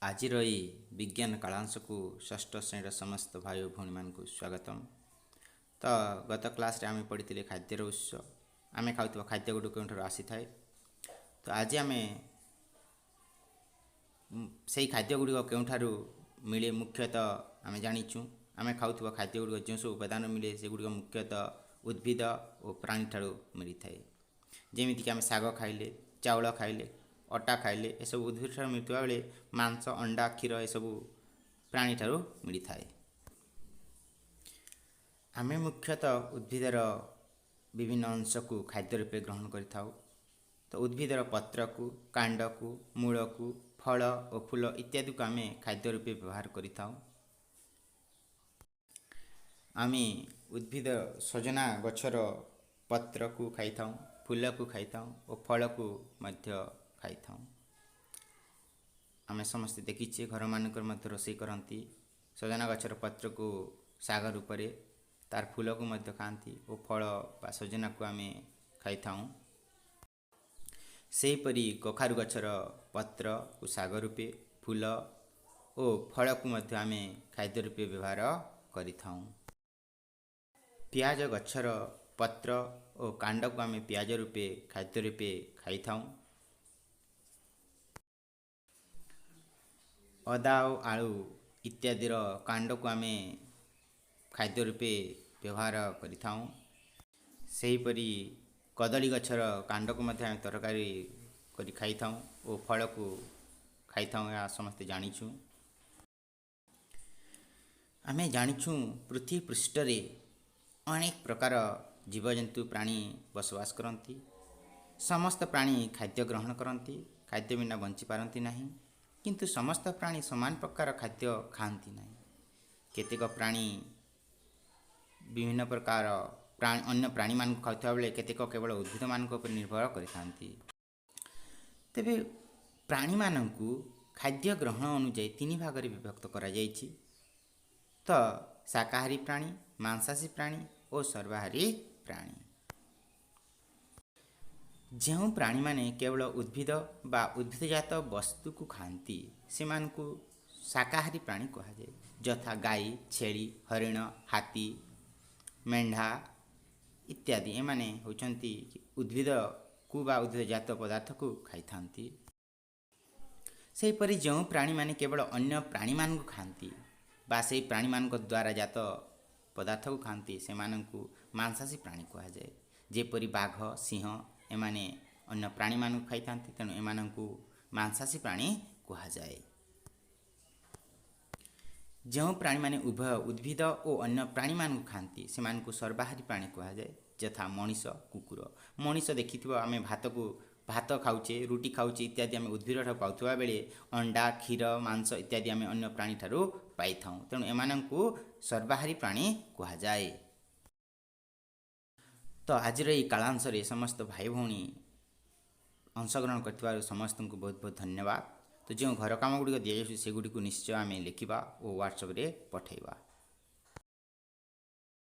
ଆଜିର ଏଇ ବିଜ୍ଞାନ କାଳାଂଶକୁ ଷଷ୍ଠ ଶ୍ରେଣୀର ସମସ୍ତ ଭାଇ ଓ ଭଉଣୀମାନଙ୍କୁ ସ୍ୱାଗତମ। ତ ଗତ କ୍ଲାସ୍ରେ ଆମେ ପଢ଼ିଥିଲେ ଖାଦ୍ୟର ଉତ୍ସ, ଆମେ ଖାଉଥିବା ଖାଦ୍ୟ ଗୁଡ଼ିକ କେଉଁଠାରୁ ଆସିଥାଏ। ତ ଆଜି ଆମେ ସେଇ ଖାଦ୍ୟ ଗୁଡ଼ିକ କେଉଁଠାରୁ ମିଳେ। ମୁଖ୍ୟତଃ ଆମେ ଜାଣିଛୁ, ଆମେ ଖାଉଥିବା ଖାଦ୍ୟ ଗୁଡ଼ିକ ଯେଉଁ ସବୁ ଉପାଦାନ ମିଳେ, ସେଗୁଡ଼ିକ ମୁଖ୍ୟତଃ ଉଦ୍ଭିଦ ଓ ପ୍ରାଣୀଠାରୁ ମିଳିଥାଏ। ଯେମିତିକି ଆମେ ଶାଗ ଖାଇଲେ, ଚାଉଳ ଖାଇଲେ, ଅଟା ଖାଇଲେ, ଏସବୁ ଉଦ୍ଭିଦ ଠାରୁ ମିଳୁଥିବା ବେଳେ ମାଂସ, ଅଣ୍ଡା, କ୍ଷୀର ଏସବୁ ପ୍ରାଣୀଠାରୁ ମିଳିଥାଏ। ଆମେ ମୁଖ୍ୟତଃ ଉଦ୍ଭିଦର ବିଭିନ୍ନ ଅଂଶକୁ ଖାଦ୍ୟ ରୂପେ ଗ୍ରହଣ କରିଥାଉ। ତ ଉଦ୍ଭିଦର ପତ୍ରକୁ, କାଣ୍ଡକୁ, ମୂଳକୁ, ଫଳ ଓ ଫୁଲ ଇତ୍ୟାଦିକୁ ଆମେ ଖାଦ୍ୟ ରୂପେ ବ୍ୟବହାର କରିଥାଉ। ଆମେ ଉଦ୍ଭିଦ ସଜନା ଗଛର ପତ୍ରକୁ ଖାଇଥାଉ, ଫୁଲକୁ ଖାଇଥାଉ ଓ ଫଳକୁ ମଧ୍ୟ ଖାଇଥାଉ। ଆମେ ସମସ୍ତେ ଦେଖିଛେ, ଘରମାନଙ୍କରେ ମଧ୍ୟ ରୋଷେଇ କରନ୍ତି। ସଜନା ଗଛର ପତ୍ରକୁ ଶାଗ ରୂପରେ, ତାର ଫୁଲକୁ ମଧ୍ୟ ଖାଆନ୍ତି ଓ ଫଳ ବା ସଜନାକୁ ଆମେ ଖାଇଥାଉ। ସେହିପରି କଖାରୁ ଗଛର ପତ୍ରକୁ ଶାଗ ରୂପେ, ଫୁଲ ଓ ଫଳକୁ ମଧ୍ୟ ଆମେ ଖାଦ୍ୟ ରୂପେ ବ୍ୟବହାର କରିଥାଉ। ପିଆଜ ଗଛର ପତ୍ର ଓ କାଣ୍ଡକୁ ଆମେ ପିଆଜ ରୂପେ ଖାଦ୍ୟ ରୂପେ ଖାଇଥାଉ। ଅଦା ଓ ଆଳୁ ଇତ୍ୟାଦିର କାଣ୍ଡକୁ ଆମେ ଖାଦ୍ୟ ରୂପେ ବ୍ୟବହାର କରିଥାଉ। ସେହିପରି କଦଳୀ ଗଛର କାଣ୍ଡକୁ ମଧ୍ୟ ଆମେ ତରକାରୀ କରି ଖାଇଥାଉ ଓ ଫଳକୁ ଖାଇଥାଉ, ଏହା ସମସ୍ତେ ଜାଣିଛୁ। ଆମେ ଜାଣିଛୁ, ପୃଥିବୀ ପୃଷ୍ଠରେ ଅନେକ ପ୍ରକାର ଜୀବଜନ୍ତୁ ପ୍ରାଣୀ ବସବାସ କରନ୍ତି। ସମସ୍ତ ପ୍ରାଣୀ ଖାଦ୍ୟ ଗ୍ରହଣ କରନ୍ତି, ଖାଦ୍ୟ ବିନା ବଞ୍ଚିପାରନ୍ତି ନାହିଁ। କିନ୍ତୁ ସମସ୍ତ ପ୍ରାଣୀ ସମାନ ପ୍ରକାର ଖାଦ୍ୟ ଖାଆନ୍ତି ନାହିଁ। କେତେକ ପ୍ରାଣୀ ବିଭିନ୍ନ ପ୍ରକାର ଅନ୍ୟ ପ୍ରାଣୀମାନଙ୍କୁ ଖାଉଥିବା ବେଳେ କେତେକ କେବଳ ଉଦ୍ଭିଦମାନଙ୍କ ଉପରେ ନିର୍ଭର କରିଥାନ୍ତି। ତେବେ ପ୍ରାଣୀମାନଙ୍କୁ ଖାଦ୍ୟ ଗ୍ରହଣ ଅନୁଯାୟୀ ତିନି ଭାଗରେ ବିଭକ୍ତ କରାଯାଇଛି। ତ ଶାକାହାରୀ ପ୍ରାଣୀ, ମାଂସାଶୀ ପ୍ରାଣୀ ଓ ସର୍ବାହାରୀ ପ୍ରାଣୀ। ଯେଉଁ ପ୍ରାଣୀମାନେ କେବଳ ଉଦ୍ଭିଦ ବା ଉଦ୍ଭିଦଜାତ ବସ୍ତୁକୁ ଖାଆନ୍ତି, ସେମାନଙ୍କୁ ଶାକାହାରୀ ପ୍ରାଣୀ କୁହାଯାଏ, ଯଥା ଗାଈ, ଛେଳି, ହରିଣ, ହାତୀ, ମେଣ୍ଢା ଇତ୍ୟାଦି। ଏମାନେ ହେଉଛନ୍ତି ଉଦ୍ଭିଦକୁ ବା ଉଦ୍ଭିଦଜାତ ପଦାର୍ଥକୁ ଖାଇଥାନ୍ତି। ସେହିପରି ଯେଉଁ ପ୍ରାଣୀମାନେ କେବଳ ଅନ୍ୟ ପ୍ରାଣୀମାନଙ୍କୁ ଖାଆନ୍ତି ବା ସେହି ପ୍ରାଣୀମାନଙ୍କ ଦ୍ୱାରା ଜାତ ପଦାର୍ଥକୁ ଖାଆନ୍ତି, ସେମାନଙ୍କୁ ମାଂସାଶୀ ପ୍ରାଣୀ କୁହାଯାଏ। ଯେପରି ବାଘ, ସିଂହ, ଏମାନେ ଅନ୍ୟ ପ୍ରାଣୀମାନଙ୍କୁ ଖାଇଥାନ୍ତି, ତେଣୁ ଏମାନଙ୍କୁ ମାଂସାଶୀ ପ୍ରାଣୀ କୁହାଯାଏ। ଯେଉଁ ପ୍ରାଣୀମାନେ ଉଭୟ ଉଦ୍ଭିଦ ଓ ଅନ୍ୟ ପ୍ରାଣୀମାନଙ୍କୁ ଖାଆନ୍ତି, ସେମାନଙ୍କୁ ସର୍ବାହାରୀ ପ୍ରାଣୀ କୁହାଯାଏ, ଯଥା ମଣିଷ, କୁକୁର। ମଣିଷ ଦେଖିଥିବ, ଆମେ ଭାତ ଖାଉଛେ, ରୁଟି ଖାଉଛେ ଇତ୍ୟାଦି ଆମେ ଉଦ୍ଭିଦଠାରୁ ପାଉଥିବା ବେଳେ ଅଣ୍ଡା, କ୍ଷୀର, ମାଂସ ଇତ୍ୟାଦି ଆମେ ଅନ୍ୟ ପ୍ରାଣୀଠାରୁ ପାଇଥାଉ। ତେଣୁ ଏମାନଙ୍କୁ ସର୍ବାହାରୀ ପ୍ରାଣୀ କୁହାଯାଏ। ତ ଆଜିର ଏହି କାଳାଂଶରେ ସମସ୍ତ ଭାଇ ଭଉଣୀ ଅଂଶଗ୍ରହଣ କରିଥିବାରୁ ସମସ୍ତଙ୍କୁ ବହୁତ ବହୁତ ଧନ୍ୟବାଦ। ତ ଯେଉଁ ଘର କାମ ଗୁଡ଼ିକ ଦିଆଯାଉଛି, ସେଗୁଡ଼ିକୁ ନିଶ୍ଚୟ ଆମେ ଲେଖିବା ଓ ହ୍ୱାଟ୍ସଆପ୍ରେ ପଠାଇବା।